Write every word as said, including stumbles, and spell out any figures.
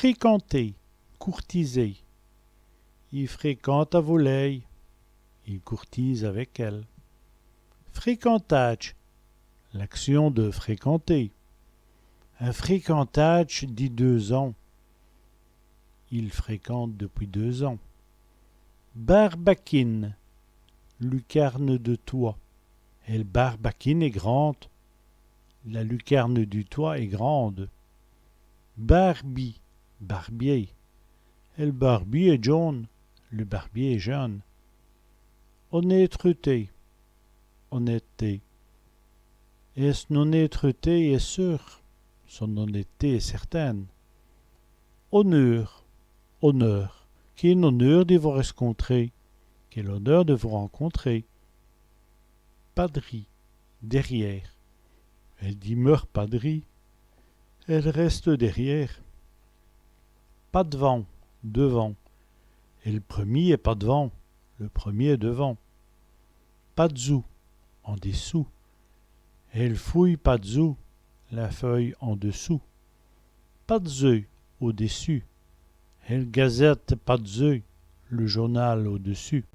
Fréquenter, courtiser. I fréquente avou lèy. Il courtise avec elle. Fréquentâdje, l'action de fréquenter. In fréquentâdje di deûs-ans. Il fréquente depuis deux ans. Bârbakine, lucarne de toit. El bârbakine èst grande. La lucarne du toit est grande. Bârbi, barbier. El bârbi èst djon.ne. Le barbier est jeune. Onétreté, honnêteté. Èt s'n onétreté èst seûre. Son honnêteté est certaine. Oneûr, honneur. Qué oneûr di vos rèscontrer. Quel honneur de vous rencontrer. Pa d'ri, derrière. Èle dimeure pa d'ri. Elle reste derrière. Pa d'vant, devant. El prumî èst pa d'vant. Le premier est devant. Pa d'zoû, en dessous. El fouye pa d'zoû, la feuille en dessous. Pa d'zeû, au-dessus. El gazète pa d'zeû, le journal au-dessus.